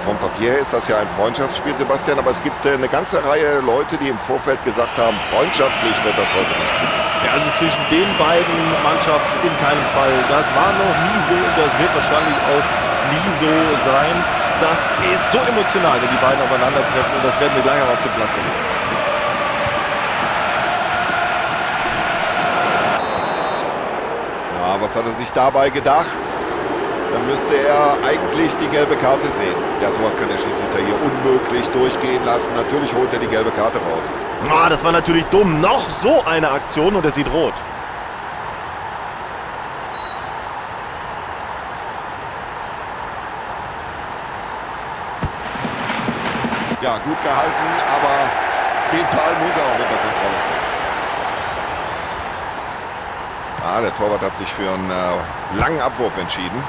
Vom Papier her ist das ja ein Freundschaftsspiel, Sebastian, aber es gibt eine ganze Reihe Leute, die im Vorfeld gesagt haben, freundschaftlich wird das heute nicht zugehen. Ja, also zwischen den beiden Mannschaften in keinem Fall. Das war noch nie so und das wird wahrscheinlich auch nie so sein. Das ist so emotional, wenn die beiden aufeinandertreffen und das werden wir gleich auch auf dem Platz erleben. Na, was hat er sich dabei gedacht? Dann müsste er eigentlich die gelbe Karte sehen. Ja, sowas kann der Schiedsrichter hier unmöglich durchgehen lassen. Natürlich holt er die gelbe Karte raus. Ah, das war natürlich dumm. Noch so eine Aktion und er sieht rot. Ja, gut gehalten, aber den Ball muss er auch unter Kontrolle bringen. Ah, der Torwart hat sich für einen langen Abwurf entschieden.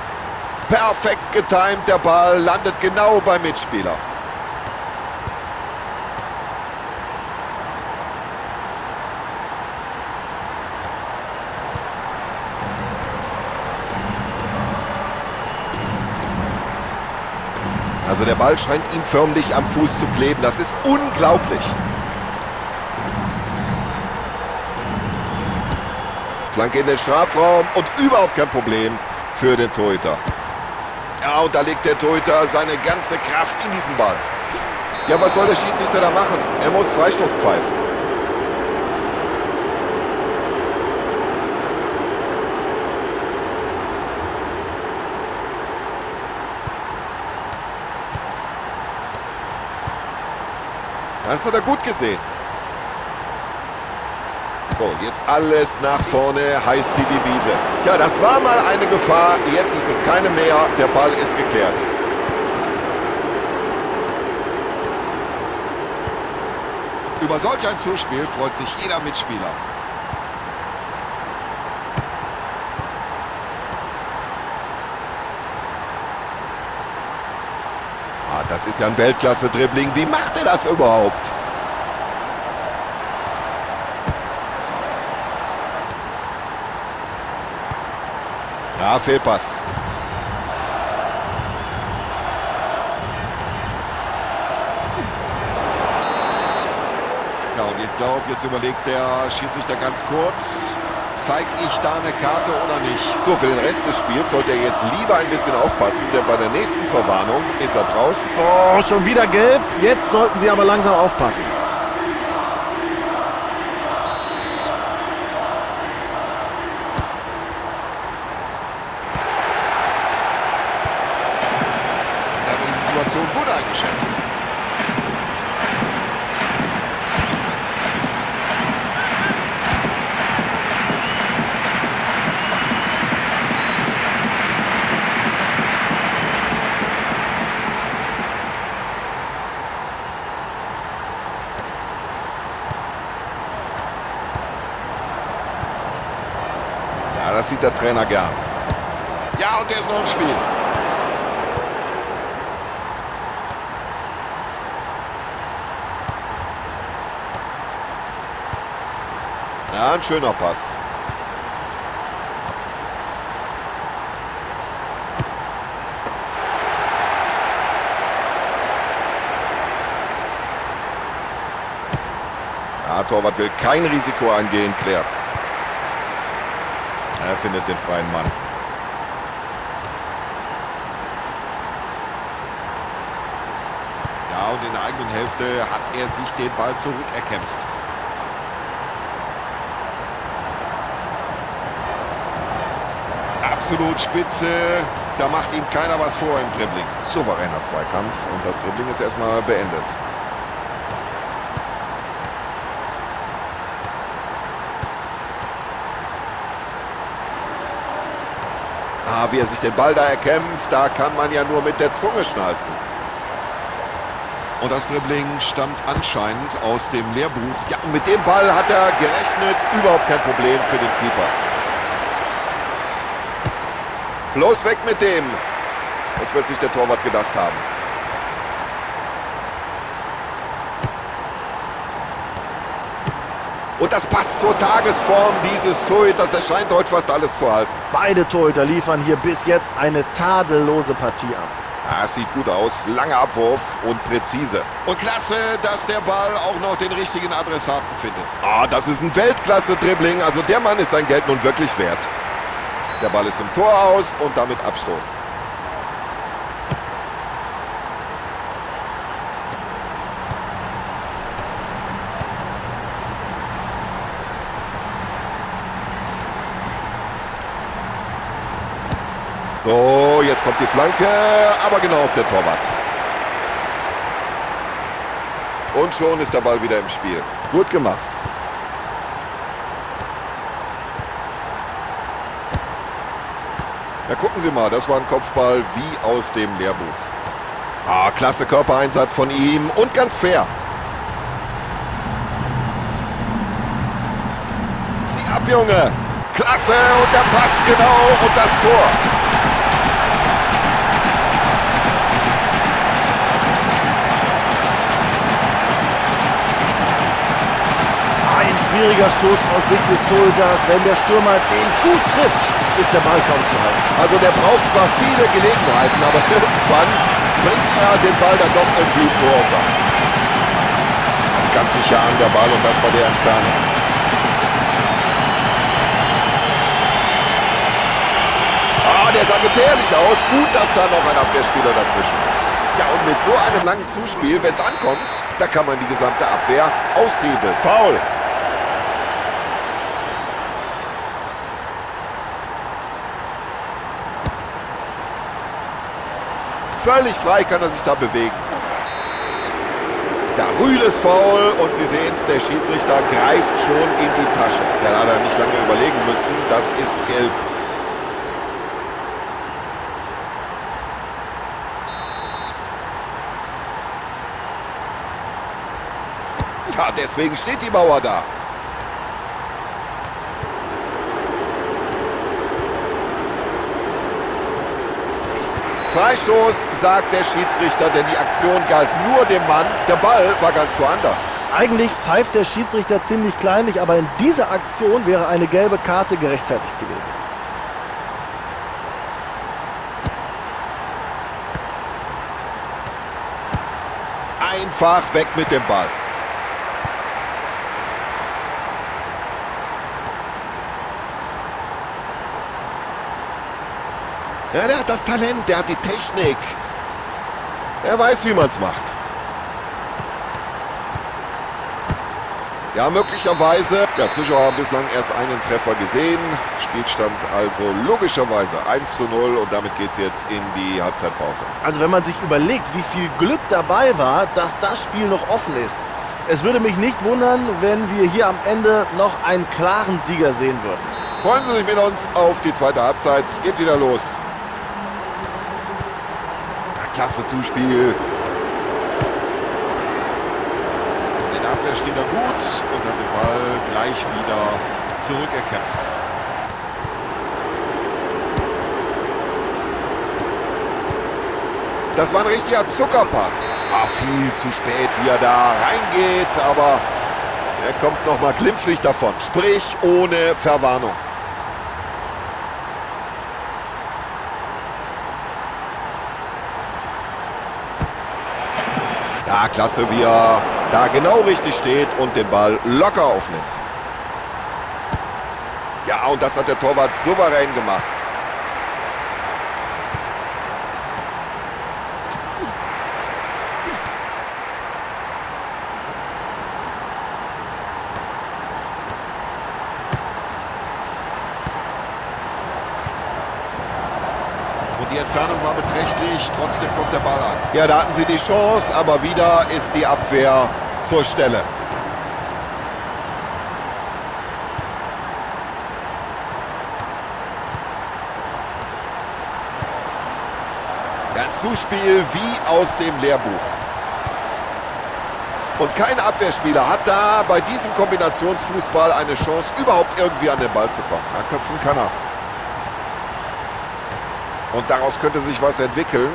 Perfekt getimt, der Ball landet genau beim Mitspieler. Also der Ball scheint ihm förmlich am Fuß zu kleben. Das ist unglaublich. Flanke in den Strafraum und überhaupt kein Problem für den Torhüter. Ja, und da legt der Torhüter seine ganze Kraft in diesen Ball. Ja, was soll der Schiedsrichter da machen? Er muss Freistoß pfeifen. Das hat er gut gesehen. So, jetzt alles nach vorne, heißt die Devise. Tja, das war mal eine Gefahr, jetzt ist es keine mehr. Der Ball ist geklärt. Über solch ein Zuspiel freut sich jeder Mitspieler. Ah, das ist ja ein Weltklasse-Dribbling. Wie macht er das überhaupt? Ja, Fehlpass. Ja, und ich glaube, jetzt überlegt der Schiedsrichter ganz kurz, zeig ich da eine Karte oder nicht? So, für den Rest des Spiels sollte er jetzt lieber ein bisschen aufpassen, denn bei der nächsten Verwarnung ist er draußen. Oh, schon wieder gelb. Jetzt sollten sie aber langsam aufpassen. Da wird die Situation gut eingeschätzt. Ja, das sieht der Trainer gern. Ja, und der ist noch im Spiel. Ja, ein schöner Pass. Ja, Torwart will kein Risiko eingehen, klärt. Er findet den freien Mann. Ja, und in der eigenen Hälfte hat er sich den Ball zurückerkämpft. Absolut spitze. Da macht ihm keiner was vor im Dribbling. Souveräner Zweikampf und das Dribbling ist erstmal beendet. Ah, wie er sich den Ball da erkämpft, da kann man ja nur mit der Zunge schnalzen. Und das Dribbling stammt anscheinend aus dem Lehrbuch. Ja, und mit dem Ball hat er gerechnet. Überhaupt kein Problem für den Keeper. Bloß weg mit dem. Das wird sich der Torwart gedacht haben. Und das passt zur Tagesform dieses Torhüters. Das scheint heute fast alles zu halten. Beide Torhüter liefern hier bis jetzt eine tadellose Partie ab. Ah, es sieht gut aus. Langer Abwurf und präzise. Und klasse, dass der Ball auch noch den richtigen Adressaten findet. Ah, das ist ein Weltklasse-Dribbling. Also der Mann ist sein Geld nun wirklich wert. Der Ball ist im Tor aus und damit Abstoß. So, jetzt kommt die Flanke, aber genau auf der Torwart. Und schon ist der Ball wieder im Spiel. Gut gemacht. Ja, gucken Sie mal, das war ein Kopfball wie aus dem Lehrbuch. Ah, klasse Körpereinsatz von ihm und ganz fair. Zieh ab, Junge. Klasse, und der passt genau und das Tor. Ein schwieriger Schuss aus Sicht des Torhüters. Wenn der Stürmer den gut trifft, ist der Ball kaum zu halten. Also der braucht zwar viele Gelegenheiten, aber irgendwann bringt er den Ball dann doch irgendwie im Tor unter. Ganz sicher an der Ball und das bei der Entfernung. Ah, der sah gefährlich aus. Gut, dass da noch ein Abwehrspieler dazwischen war. Ja, und mit so einem langen Zuspiel, wenn es ankommt, da kann man die gesamte Abwehr aushebeln. Foul. Völlig frei kann er sich da bewegen. Ja, rüdes Foul und Sie sehen es, der Schiedsrichter greift schon in die Tasche. Der hat er nicht lange überlegen müssen, das ist gelb. Ja, deswegen steht die Mauer da. Freistoß, sagt der Schiedsrichter, denn die Aktion galt nur dem Mann. Der Ball war ganz woanders. Eigentlich pfeift der Schiedsrichter ziemlich kleinlich, aber in dieser Aktion wäre eine gelbe Karte gerechtfertigt gewesen. Einfach weg mit dem Ball. Ja, der hat das Talent, der hat die Technik. Er weiß, wie man es macht. Ja, möglicherweise. Ja, Zuschauer haben bislang erst einen Treffer gesehen. Spielstand also logischerweise 1:0 und damit geht es jetzt in die Halbzeitpause. Also wenn man sich überlegt, wie viel Glück dabei war, dass das Spiel noch offen ist. Es würde mich nicht wundern, wenn wir hier am Ende noch einen klaren Sieger sehen würden. Freuen Sie sich mit uns auf die zweite Halbzeit. Es geht wieder los. Klasse Zuspiel. In der Abwehr steht er gut und hat den Ball gleich wieder zurückerkämpft. Das war ein richtiger Zuckerpass. War viel zu spät, wie er da reingeht, aber er kommt nochmal glimpflich davon. Sprich ohne Verwarnung. Ja, klasse, wie er da genau richtig steht und den Ball locker aufnimmt. Ja, und das hat der Torwart souverän gemacht. Und die Entfernung war beträchtlich, trotzdem kommt der Ball an. Ja, da hatten sie die Chance, aber wieder ist die Abwehr zur Stelle. Ein Zuspiel wie aus dem Lehrbuch. Und kein Abwehrspieler hat da bei diesem Kombinationsfußball eine Chance, überhaupt irgendwie an den Ball zu kommen. Ja, köpfen kann er. Und daraus könnte sich was entwickeln.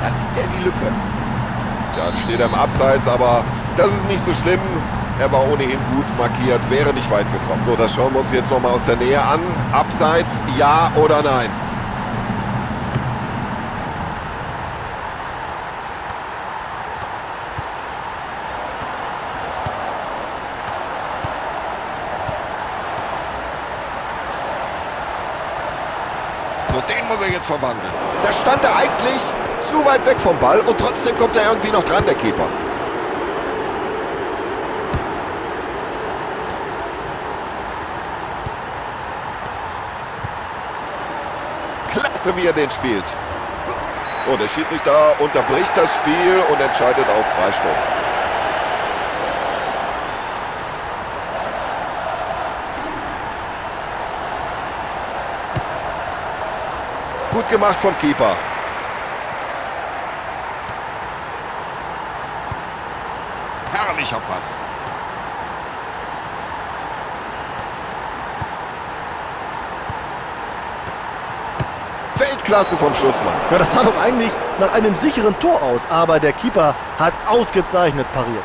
Da sieht er die Lücke. Da steht er im Abseits, aber das ist nicht so schlimm. Er war ohnehin gut markiert, wäre nicht weit gekommen. So, das schauen wir uns jetzt nochmal aus der Nähe an. Abseits, ja oder nein? So, den muss er jetzt verwandeln. Da stand er eigentlich zu weit weg vom Ball und trotzdem kommt er irgendwie noch dran, der Keeper. Klasse, wie er den spielt. So, der Schiedsrichter unterbricht das Spiel und entscheidet auf Freistoß. Gut gemacht vom Keeper. Herrlicher Pass. Weltklasse vom Schlussmann. Ja, das sah doch eigentlich nach einem sicheren Tor aus, aber der Keeper hat ausgezeichnet pariert.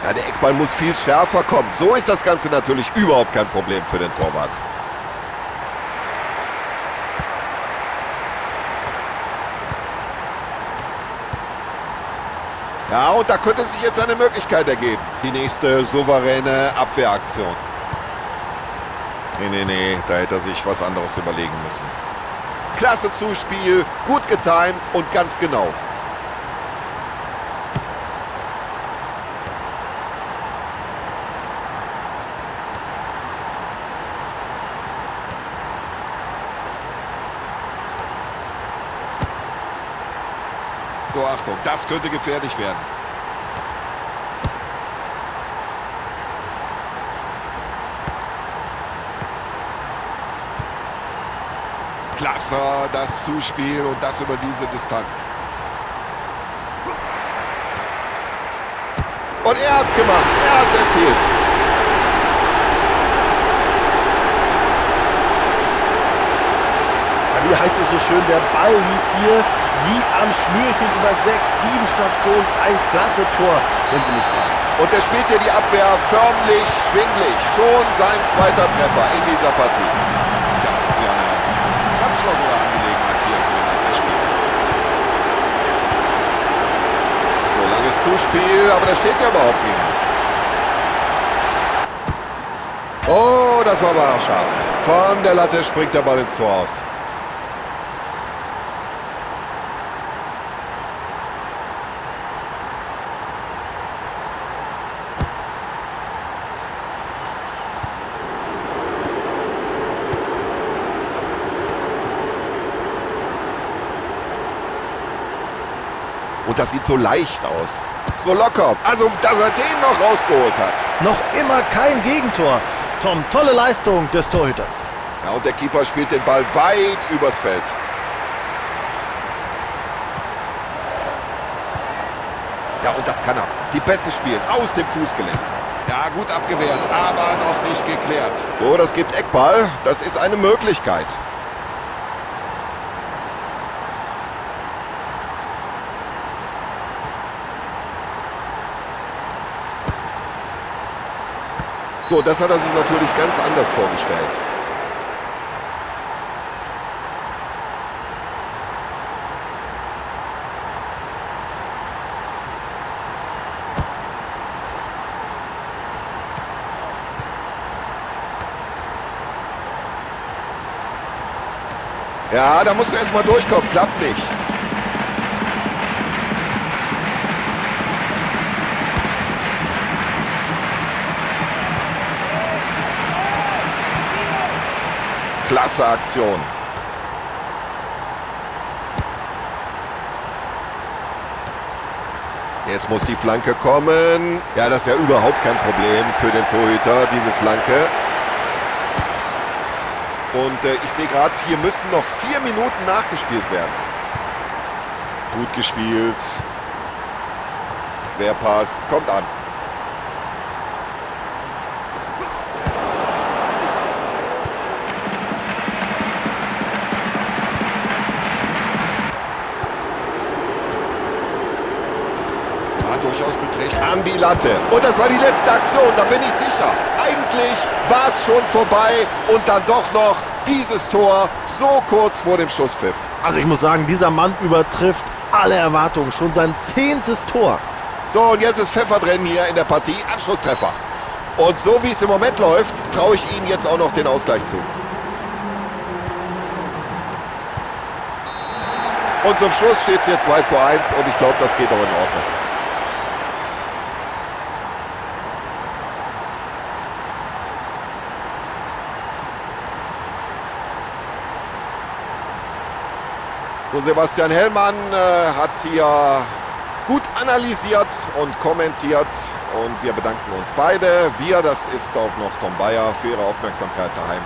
Ja, der Eckball muss viel schärfer kommen. So ist das Ganze natürlich überhaupt kein Problem für den Torwart. Ja, und da könnte sich jetzt eine Möglichkeit ergeben. Die nächste souveräne Abwehraktion. Nee, nee, nee, da hätte er sich was anderes überlegen müssen. Klasse Zuspiel, gut getimt und ganz genau. So, Achtung, das könnte gefährlich werden. Klasse, das Zuspiel und das über diese Distanz. Und er hat's gemacht, er hat's erzielt. Ja, wie heißt es so schön, der Ball lief hier wie am Schnürchen über 6, 7 Stationen. Ein klasse Tor, wenn Sie mich fragen. Und er spielt hier die Abwehr förmlich schwindlig. Schon sein zweiter Treffer in dieser Partie. Ja, das ist ja eine ganz lockere Angelegenheit hier für den Abwehrspieler. So, langes Zuspiel, aber da steht ja überhaupt niemand. Oh, das war aber auch scharf. Von der Latte springt der Ball ins Tor aus. Und das sieht so leicht aus. So locker. Also, dass er den noch rausgeholt hat. Noch immer kein Gegentor. Tom, tolle Leistung des Torhüters. Ja, und der Keeper spielt den Ball weit übers Feld. Ja, und das kann er. Die Pässe spielen aus dem Fußgelenk. Ja, gut abgewehrt, aber noch nicht geklärt. So, das gibt Eckball. Das ist eine Möglichkeit. So, das hat er sich natürlich ganz anders vorgestellt. Ja, da musst du erstmal durchkommen. Klappt nicht. Klasse Aktion. Jetzt muss die Flanke kommen. Ja, das ist ja überhaupt kein Problem für den Torhüter, diese Flanke. Und ich sehe gerade, hier müssen noch 4 Minuten nachgespielt werden. Gut gespielt. Querpass kommt an. An die Latte. Und das war die letzte Aktion, da bin ich sicher. Eigentlich war es schon vorbei und dann doch noch dieses Tor so kurz vor dem Schlusspfiff. Also ich muss sagen, dieser Mann übertrifft alle Erwartungen. Schon sein 10. Tor. So, und jetzt ist Pfeffer drin hier in der Partie. Anschlusstreffer. Und so wie es im Moment läuft, traue ich Ihnen jetzt auch noch den Ausgleich zu. Und zum Schluss steht es hier 2:1 und ich glaube, das geht auch in Ordnung. So, Sebastian Hellmann hat hier gut analysiert und kommentiert und wir bedanken uns beide. Wir, das ist auch noch Tom Bayer, für Ihre Aufmerksamkeit daheim.